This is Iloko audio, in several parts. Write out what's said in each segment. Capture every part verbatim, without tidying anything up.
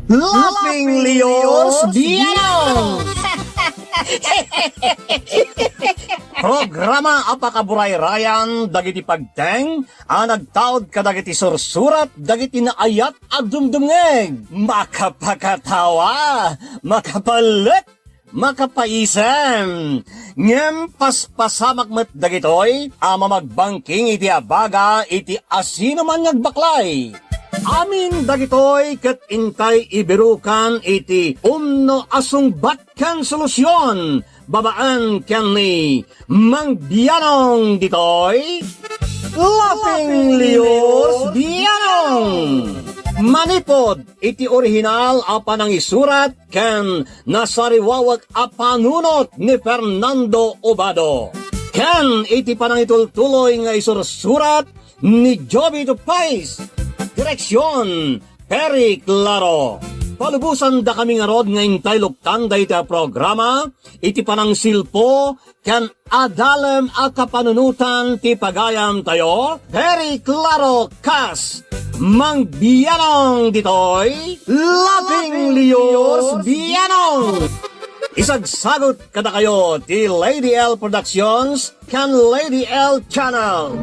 Laughing Leos Bianong! Programa a pakaburayrayan dagiti pagteng a nagtaud kadagiti sursurat dagiti naayat a dumdumngeg. Makapakatawa, makapalek, makapaisem. Ngem paspasamak met dagitoy a mamagbangking iti abaga iti asinoman nga agbaklay. Amin dagitoy ket intay ibirukan iti umno a sungbat ken solusion babaen ken ni Mang Bianong ditoy. Laughing Leos Bianong! Manipod iti orihinal a panangisurat ken nasariwawek a panunot ni Fernando Obado, ken iti panangitultuloy nga isursurat ni Joby Tupais. Direksion, Perry Claro. Palubosan dakami ngarud nga intay luktan dayta a programa iti panangsilpo ken adalem a kapanunotan ti pagayamtayo, Perry Claro kas Mang Bianong ditoy, Laughing Leos Bianong. Isagsagut kadakayo ti Lady L Productions ken Lady L Channel.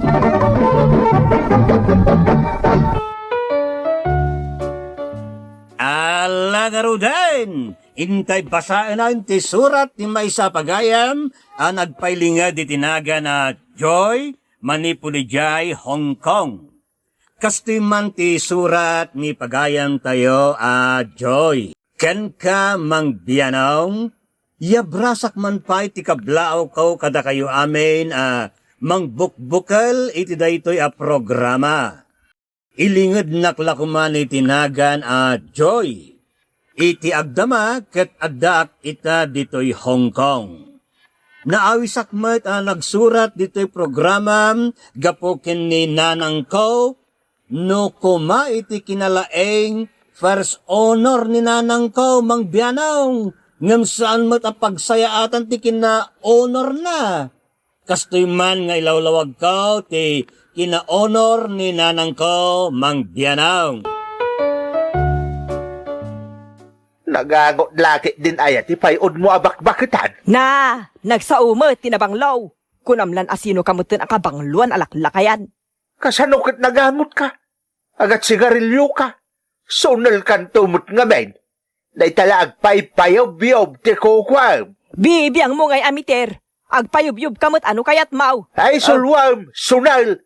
Ala ngaruden, intay basaenan ti surat ti maysa a pagayam a nagpailinged iti nagan a Joy manipud idiay Hong Kong. Kastoy man ti surat ni pagayamtayo a Joy. Kenka, Mang Bianong, yabrasak man pay ti kablaawko kadakayo amin a mangbukbukel iti daytoy a programa. Ilingednak la koman iti nagan a Joy. Iti agdama ket addaak ita ditoy Hong Kong. Naawisak met a nagsurat ditoy programam gapu ken ni nanangko, no koma iti kinalaing first honor ni nanangko, Mang Bianong, ngem saan met a pagsayaatan ti kina-honorna. Kastoy man nga ilawlawagko ti kina-honor ni nanangko, Mang Bianong. Nagangot la ketdin aya ti pay-odmo a bakbaketan? Na, nagsao met ti nabanglo. Kunam lan a sinoka metten a kabangloan a laklakayan. Kasano ket nagangotka? Agat sigarilioka? Sunelkanto met ngamin. Dayta la agpaypayubyob ti kukuam. Bibiangmo ngay a miter. Agpayubyobka met a no kayatmo. Ay, ah, sulwam, sunel.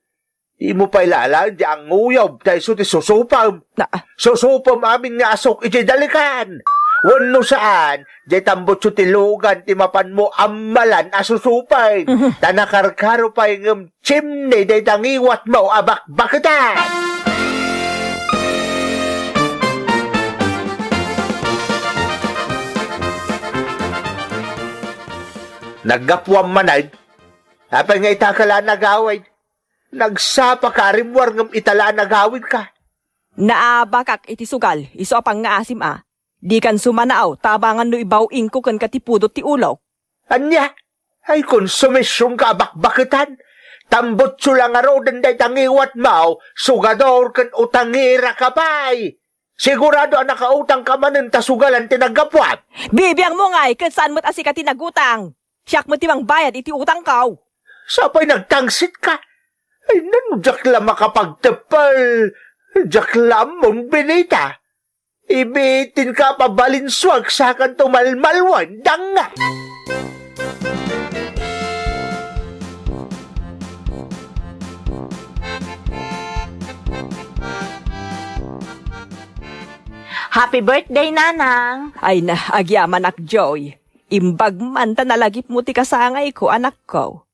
Dimo pay laeng ti anguyub ta isu ti susupam. Na- Susupam amin nga asuk iti dalikan. Wenno saan, diay tambutso ti lugan ti mapanmo ammalan a susupam. Mhm. Ta nakarkaro pay ngem chimney dayta ngiwatmo a bakbaketan. Naggapuam manen, apay nga ita ka la nagawid? Nagsapaka a rimmuar ngem ita la a nagawidka. Naabakak iti sugal, isu a pangngaasim a. Dikan sumanaaw, tabangan no ibaw-ingko kenka ti pudot ti ulok. Ania? Ay, konsumisionka a bakbaketan. Tambutso la ngaruden dayta ngiwatmo, sugador ken utangeraka pay. Sigurado a nakautangka manen ta sugalan ti naggapuam. Bibiangmo ngay, ket saan met a sika ti nagutang. Siak met ti mangbayad iti utangko. Sapay nagtangsitka? Ay, nano, diak la makapagteppel. Diak la ammon, Benita. Ibitinka a pabalinsuak sakanto malmalwen, danga! Happy birthday, Nanang! Ay na, agyamanak, Joy. Imbag man ta nalagipmo ti kasangayko, anakko.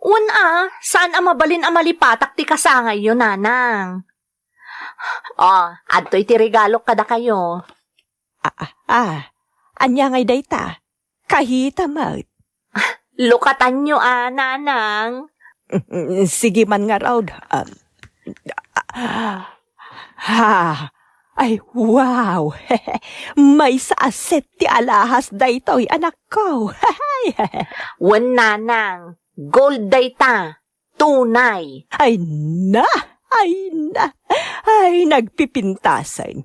Wen a, saan a mabalin a malipatak ti kasangayyo, Nanang. Oh, adtoy ti regalok kadakayo. Ah, ah, ah. Ania ngay dayta? Kahita met. Lukatanyo a, Nanang. Sige man ngarud. Um, ah, ha. Ay, wow! Maysa a set ti alahas daytoy, anakko. Wen, Nanang, gold dayta. Tunay. Ay na! Ay na! Ay, nagpipintasen.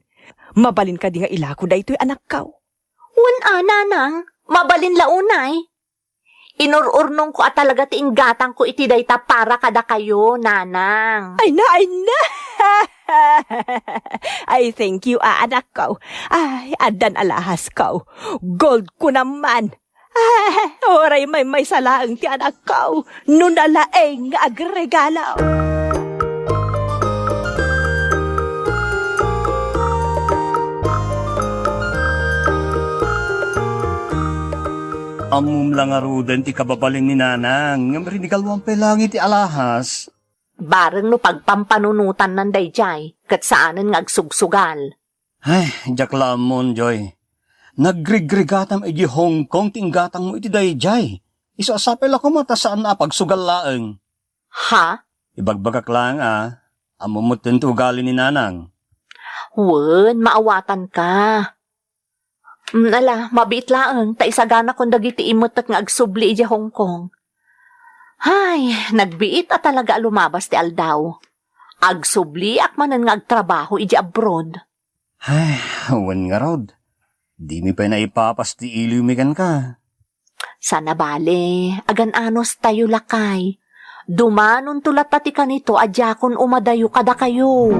Mabalin kadi nga ilako daytoy, anakko? Wen a, nanang, mabalin la unay. Inur-urnongko a talaga ti inggatangko iti dayta para kadakayo, nanang. Ay na, ay na! Ay, thank you, a, anakko. Ay, addan alahas ko. Gold ko naman. Ah, uray maymaysa laeng ti anakko, no nalaeng nga agregalo. Ammom la ngaruden ti kababalin ni Nanang, ngem rinigaluan pay laeng iti alahas. Bareng no pagpampanunotannan daydiay, ket saanen nga agsugsugal. Ay, diak la ammon, Joy. Nagrigrigatam idiay Hong Kong ti inggatangmo iti daydiay. Isu a sapay la koma ta saan a pagsugal laeng. Ha? Ibagbagak laeng a, ammom metten ti ugali ni Nanang. Wen, maawatanka. Mm, ala, mabiit laeng, ta isaganakon dagiti immetek nga agsubli idiay Hong Kong. Ay, nagbiit a talaga a lumabas ti aldaw. Agsubliak manen nga agtrabaho idiay abroad. Ay, wen ngarud. Dimi pay naipapas ti iliwmi kenka. Sana bale, agan-anos tayo, lakay. Dumanonto latta ti kanito a diakon umadayo kadakayo.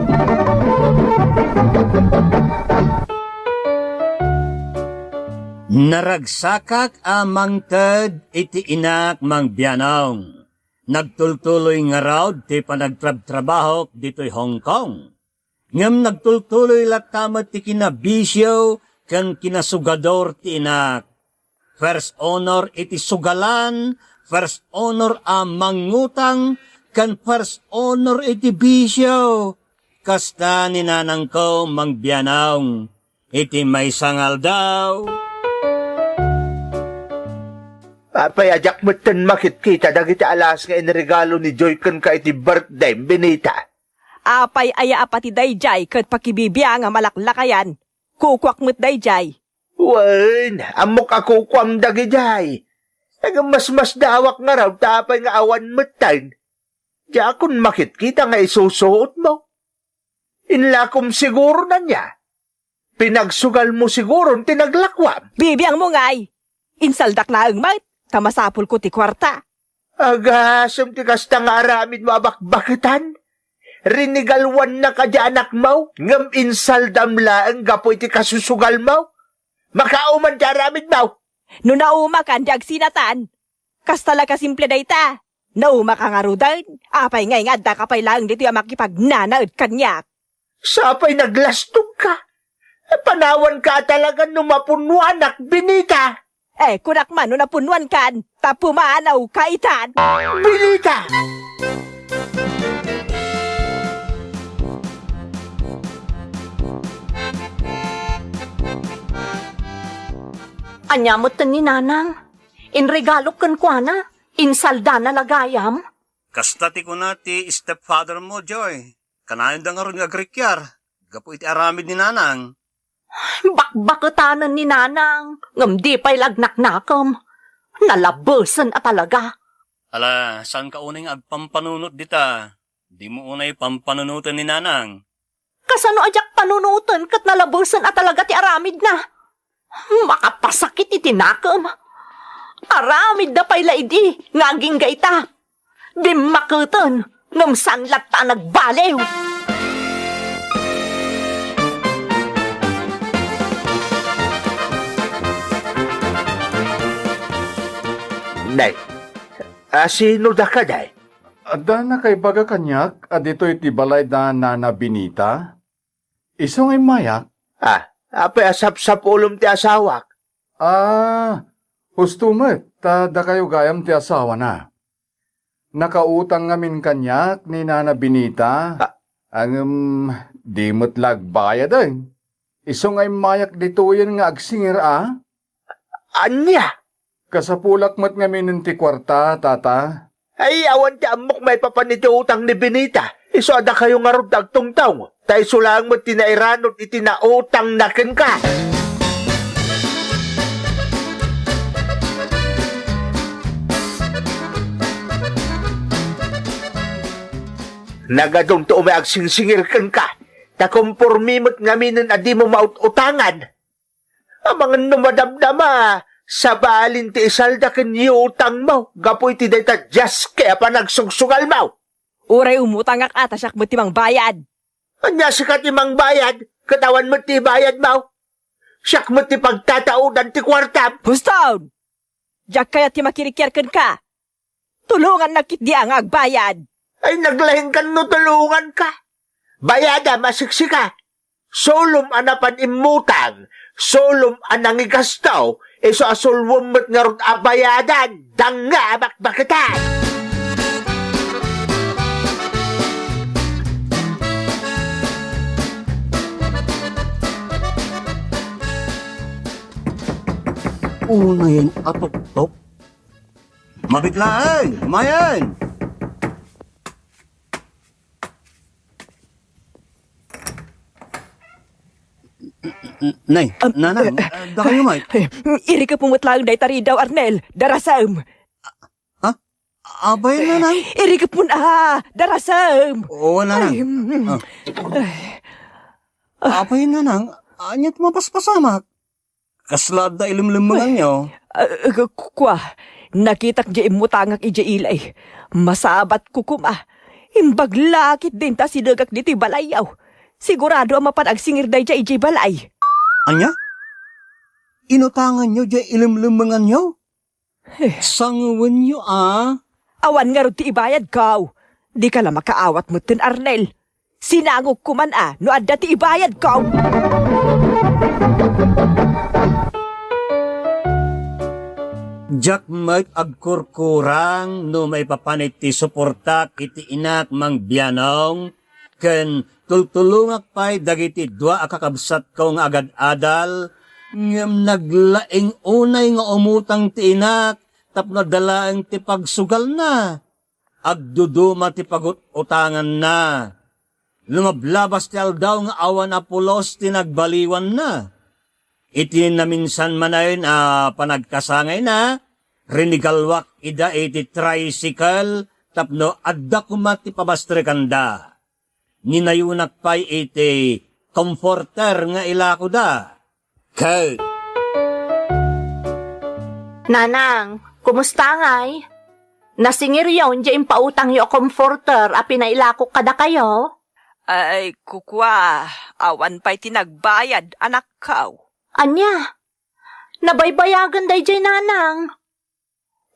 Naragsakak a mangted iti inak, Mang Bianong. Nagtultuloy ngarud ti panagtrabtrabahok ditoy Hong Kong. Ngem nagtultuloy latta met ti kinabisio ken kinasugador ti inak. First honor iti sugalan, first honor a mangngutang, ken first honor iti bisio. Kasta ni nanangko, Mang Bianong, iti maysa nga aldaw. Apay a diak metten makitkita dagiti alas nga inregalo ni Joy kenka iti birthday, Benita? Apay aya a pati daydiay ket pakibibiang a malaklakayan? Kukuak met daydiay. Wen, ammok a kukuam dagidiay. Ngem masmasdaawak ngarud ta apay nga awan metten. Diakon makitkita nga isusuotmo. Inlakom siguron ania? Pinagsugalmo siguron ti naglakuam. Bibiangmo ngay! Insaldak laeng met, ta masapulko ti kuarta. Agasem ti kasta nga aramidmo a bakbaketan. Rinigaluannak a di anakmo, ngem insaldam laeng gapu iti kasusugalmo. Makauman ti aramidmo. No naumakan, di agsinatan. Kasta la kasimple dayta. Naumaka ngaruden, apay ngay nga addaka pay laeng ditoy a makipagnanaed kaniak? Sapay naglastogka. Panawanka a talaga no mapunnoanak, Benita. Eh, kunak man no napunnoankan, ta pumanawka itan. Benita! Ania metten ni Nanang? Inregalok kenkuana? Insaldana la gayam? Kasta ti kuna ti stepfather mo, Joy. Kanayonda ngarud nga agrikiar gapu iti aramid ni Nanang. Bakbaketanen ni Nanang, ngem di pay lagnaknakem. Nalabesen a talaga. Ala, saanka unay nga agpampanunot dita? Dimo unay pampanunoten ni Nanang. Kasano a diak panunoten ket nalabesen a talaga ti aramidna? Makapasakit iti nakem. Aramidda pay la idi nga agingga ita. Bimmaketen, ngem saan latta a nagbaliw. Nay, asino daka, day? Adda nakaibaga kaniak a ditoy ti balay da Nana Benita? Isu nga immayak? Ah, apay a sapsapulem ti asawak? Ah, husto met, ta dakayo gayam ti asawana. Nakautang ngamin kaniak ni Nana Benita. Ah. Ngem di met la agbayaden. Isu nga immayak ditoyen nga agsingir a. Ania? Kasapulak met ngaminen ti kuarta, tata. Ay, awan ti ammok maipapan iti utang ni Benita. Isu a dakayo ngarud ti agtungtong. Ta isu laeng met ti nairanod iti nautangna kenka. Nagadun ti umay agsingsingir kenka. Ta kompormi met ngaminen a dimo maut-utangan. Amangan no madamdama, sabalin ti isalda ken yutangmo gapu iti dayta diaske a panagsugsugalmo. Uray umutangak a ta siak met ti mangbayad. Ania sika ti mangbayad, ket awan met ti ibayadmo? Siak met ti pagtataodan ti kuartam. Huston! Diak kayat ti makirikiar kenka. Tulongannak ketdi a nga agbayad. Ay, naglaingkan no tulonganka. Bayadam a siksika. Sulom a napan immutang, sulom a nangigasto, isu a sulwem met ngarud a bayadan, danga a bakbaketan. Unayen a tuktok. Mabit laeng, umayen! Nay, Am, nanang, eh, ah, dakayo met. Eh, irikepmo met laeng dayta ridaw, Arnel. Darasem. Ha? Apay, nanang? Irikepmo na, darasem. Oo, nanang. Ay, mm. Ah. Ay. Apay, nanang, ania ti mapaspasamak? Kasla adda ilemlemmenganyo? Ah, ah, ku-, kua, nakitak diay immutangak idiay ili. Masabatko koma. Imbag la ketdin ta sidegak ditoy balayyo. Sigurado a mapan agsingir daydiay idiay balay. Ania? Inutanganyo diay ilemlemmenganyo? Eh. Sangewenyo a. Awan ngarud ti ibayadko. Dika la makaawat metten, Arnel. Sinangogko man a no adda ti ibayadko. Diak met agkurkurang no maipapan iti suportak iti inak, Mang Bianong, ken tultulongak pay dagiti dua a kakabsatko nga agad-adal, ngem naglaing unay nga umutang ti inak tapno adda laeng ti pagsugalna. Agduduma ti pagut-utanganna. Lumablabas ti aldaw nga awan a pulos ti nagbaliwanna. Iti naminsan manen a panagkasangayna, rinigaluak ida iti tricycle tapno adda koma ti pabastrekanda. Ninayonak pay iti comforter nga ilakoda. Ket Nanang, kumusta ngay? Nasingiryo diay impautangyo a comforter a pinailakok kadakayo? Ay, kukua, awan pay ti nagbayad, anakko. Ania? Nabaybayagen daydiay, nanang.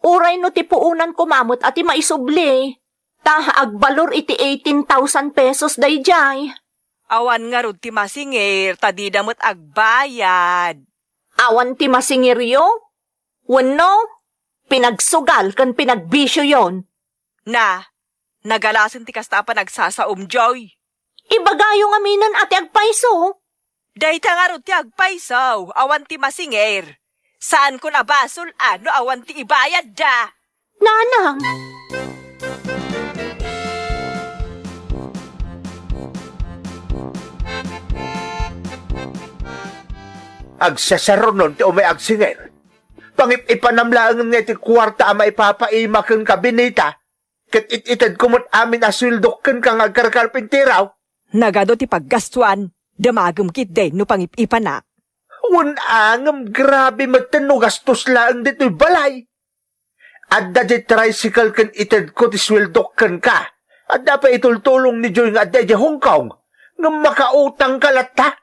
Uray no ti puonan koma met a ti maisubli, ta agbalor iti eighteen thousand pesos daydiay. Awan ngarud ti masingir ta dida met agbayad. Awan ti masingiryo? Wenno, pinagsugal ken pinagbisioyon? Na, nagalasen ti kasta a panagsasaom, Joy. Ibagayo ngaminen a ti agpayso. Dayta ngarud ti agpayso, awan ti masingir. Saankon a basol a no awan ti ibayadda. Nanang! Agsasarunon ti umay agsingir. Pangip-ipanam laengen nga iti kuarta a maipapaima kenka, Benita. Ket it-itedko met amin a sueldok kenka nga agkarkarpintero. Nagadu ti paggastuan, damagem ketdi no pangip-ipanak. Wen a, ngem grabe metten no gastos laeng ditoy balay. Adda diay tricycle ken itedko ti sueldok kenka. Adda pay itultulong ni Joy nga adda idiay Hong Kong. Ngem makautangka latta.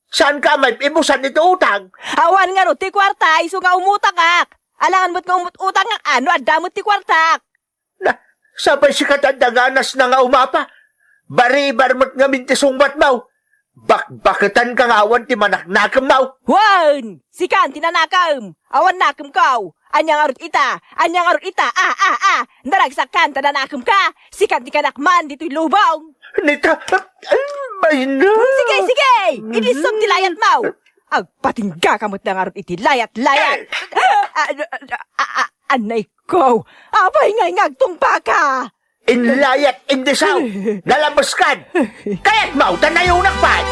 Saanka a maib-ibusan iti utang? Awan ngarud ti kuarta, isu nga umutangak. Alangan met nga umut-utangak, a no adda met ti kuartak. Na, sapay sika ti adda nga anasna nga umapa. Baribar met ngamin ti sungbatmo. Bakbaketanka nga awan ti manaknakemmo. Wen! Sikan ti nanakem! Awan nakemko! Ania ngarud ita? Ania ngarud ita? Ah, ah, ah! Naragsakkan ta nanakemka! Sikan ti kanak man ditoy lubong! Nita, ay, bayna! Sige, sige! Idisom ti layatmo! Agpatinggaka met ngarud iti layat-layat! Eh! Ah, ah, ah, ah, ah, anay ko! Apay ngay nga agtungpaka? Inlayat, indisaw! Nalabaskan! Kayatmo, ta nayonak pay!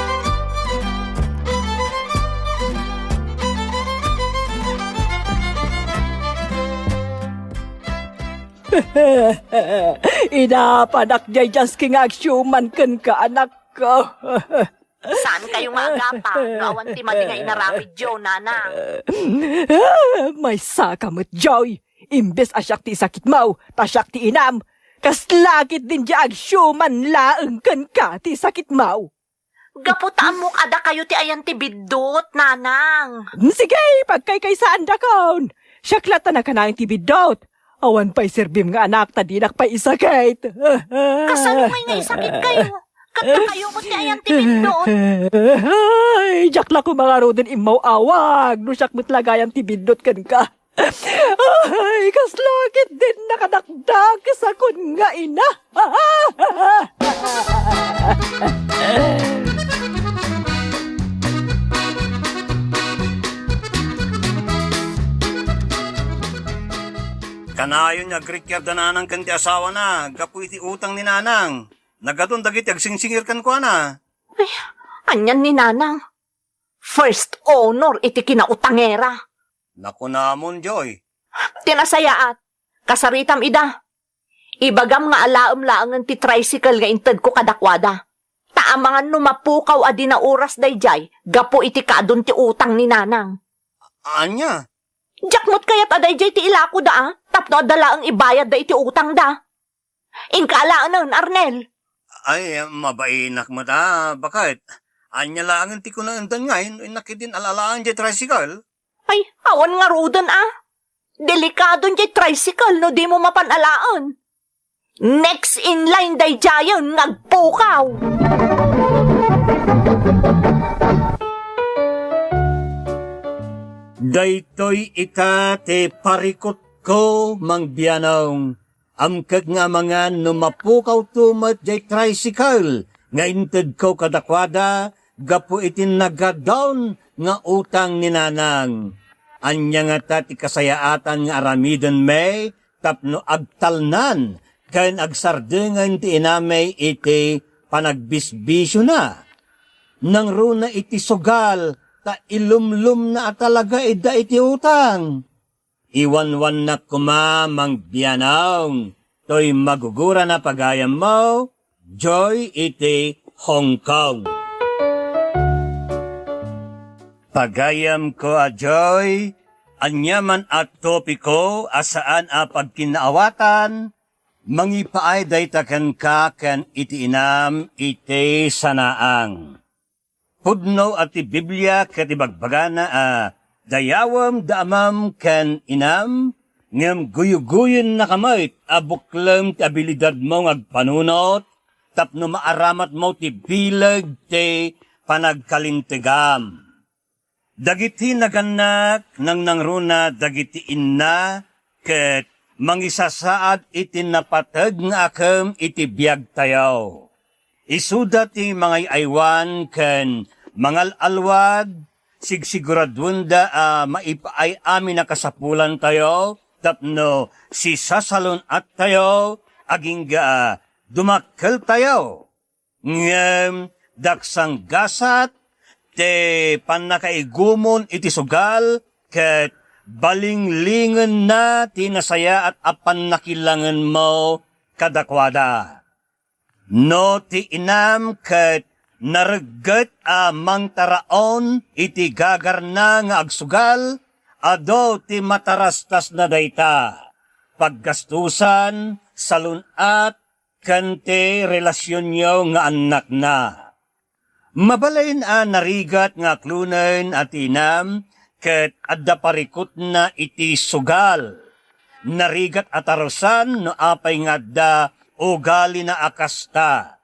Inapanak diay diaske nga agsiuman kenka, anak. ko. Saankayo nga agapa no awan ti madi nga inaramidyo, Nanang. Maysaka met, Joy. Imbes a siak ti isakitmo, ta siak ti inam. Kasla ketdin diay agsiuman laeng kenka ti isakitmo. Gapu ta ammok a dakayo ti ayan ti biddut, Nanang. Sige, pagkaykaysandakon. Siak latta nakanayon ti biddut. Awan pay serbim nga anak ta dinak pay isakit. Kasano ngay nga isakitkayo? Ket dakayo met ti ayan ti biddut. Ay, diak la koma ngaruden immaw-awag no siak met la gayam ti biddut kenka. Ay, kasla ketdin nakadakdakesakon nga ina. Kanayon nga agrikyar da Nanang ken ti asawana gapu iti utang ni Nanang. Nagadun dagiti agsingsingir kenkuana. Ay, anian ni Nanang? First honor iti kinautangera. Nakunamon, Joy. Ti nasayaat, kasaritam ida. Ibagam nga alaem laengen ti tricycle nga intedko kadakuada. Ta amangan no mapukaw a di nauras daydiay gapu iti kaadun ti utang ni Nanang. Ania? Diak met kayat a daydiay ti ilakoda a, tapno adda laeng ibayadda iti utangda. Inka alaenen, Arnel. Ay, mabainak met a, baket. Ania laengen ti kunaendan ngay no innak ketdin al-alaen diay tricycle? Ay, awan ngaruden a. Delikadon diay tricycle no dimo mapan alaen. Next in line daydiayen nga agpukaw. Daytoy ita ti parikutko, Mang Bianong. Amkek nga amangan no mapukawto met diay tricycle nga intedko kadakuada gapu iti nagadun nga utang ni Nanang. Ania ngata ti kasayaatan nga aramidenmi tapno agtalnan ken agsardengen ti inami iti panagbisbisiona? Nangruna iti sugal ta ilumlumna a talaga ida iti utang. Iwanwannak koma, Mang Bianong, toy magugurana pagayammo, Joy iti Hong Kong. Pagayamko a Joy, ania man a topiko a saan a pagkinaawatan, mangipaay dayta kenka ken iti inam iti sanaang. Pudno a ti Biblia ket ibagbagana a dayawem da amam ken inam, ngem guyoguyennaka met a buklem ti abilidadmo nga agpanunot tapno maaramatmo ti bileg ti panagkalintegam. Dagiti nagannak, nangnangruna dagiti inna ket mangisasaad iti napateg nga akem iti biagtayo. Isuda ti mangay-aywan ken mangal-alwad, sigsiguraduenda a maipaay amin a kasapulantayo tapno sisasalun-attayo agingga a dumakkeltayo. Ngem daksanggasat ti pannakaigumon iti sugal ket balinglingenna ti nasayaat a pannakilangenmo kadakuada. No ti inam ket naregget a mangtaraon iti gagarna nga agsugal, adu ti matarastasna dayta: paggastusan, salun-at, ken ti relasionyo nga annakna. Mabalin a narigat nga aklonen a ti inam ket adda parikutna iti sugal. Narigat a tarusan no apay nga adda ugalina a kasta.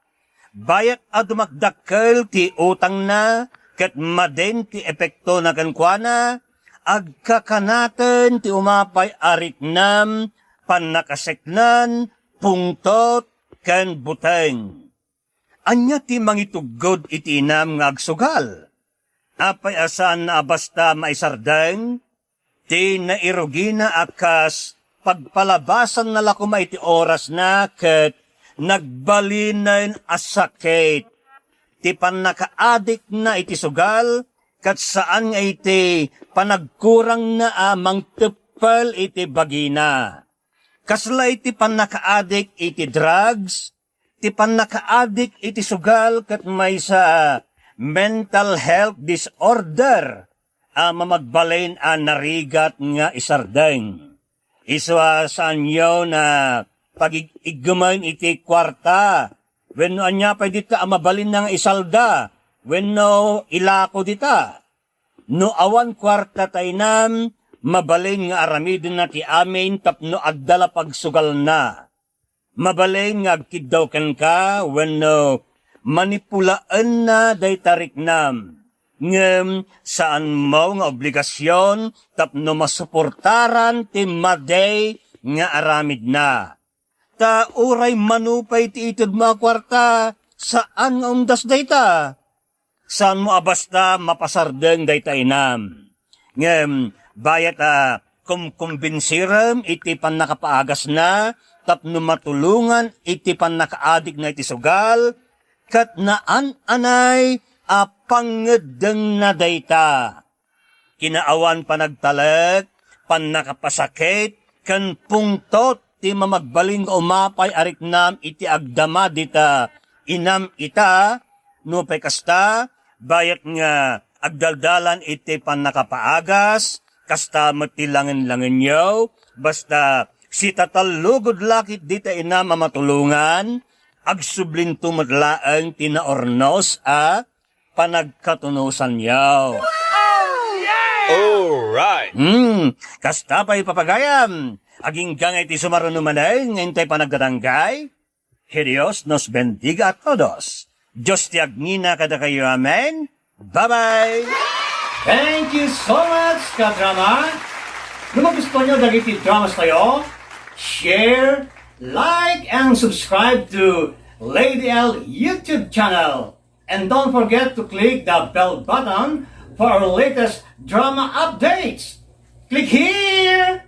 Bayat a dumakdakkel ti utangna ket madin ti epektona kenkuana, agkakanaten ti umapay a riknam, pannakaseknan, pungtot, ken buteng. Ania ti mangituggod iti inam nga agsugal? Apay a saanna a basta maisardeng? Ti nairugina a kas pagpalabasanna la koma iti orasna ket nagbalinen a sakit. Ti pannakaadikna iti sugal ket saan nga iti panagkurangna a mangteppel iti bagina. Kasla iti pannakaadik iti drugs, ti pannakaadik iti sugal ket maysa a mental health disorder a mamagbalin a narigat nga isardeng. Isu a saanyo a pagig-iggemen iti kuarta wenno ania pay dita a mabalinna nga isalda wenno ilako dita. No awan kuarta ta inam, mabalin nga aramidenna ti amin tapno adda la pagsugalna. Mabalin nga agkiddaw kenka wenno manipulaenna dayta riknam. Ngem saanmo nga obligasion tapno masuportaran ti madi nga aramidna. Ta uray mano pay ti itedmo a kuarta, saan nga umdas dayta. Saanmo a basta mapasardeng dayta inam. Ngem bayat a kumkumbinsirem iti pannakapaagasna tapno matulongan iti pannakaadikna iti sugal, ket naan-anay a pangngeddengna dayta. Kinaawan panagtalek, pannakapasakit, ken pungtot ti mamagbalin nga umapay a riknam iti agdama dita inam ita. Nupay kasta, bayat nga agdaldalan iti pannakapaagas, kasta met ti langen-langenyo, basta sitatallugod lakit dita inam a matulongan, agsublinto met laeng ti naurnos a panagkatunosanyo. Alright. Hmm, kasta pay papagayam. Agingga nga iti sumaruno manen nga intay panagdadanggay. Que Dios nos bendiga a todos. Dios ti agngina kadakayo. Amen. Bye-bye. Thank you so much, kadrama. No magustuhan nyo dagiti dramas tayo, share, like, and subscribe to Lady L YouTube channel. And don't forget to click the bell button for our latest drama updates. Click here!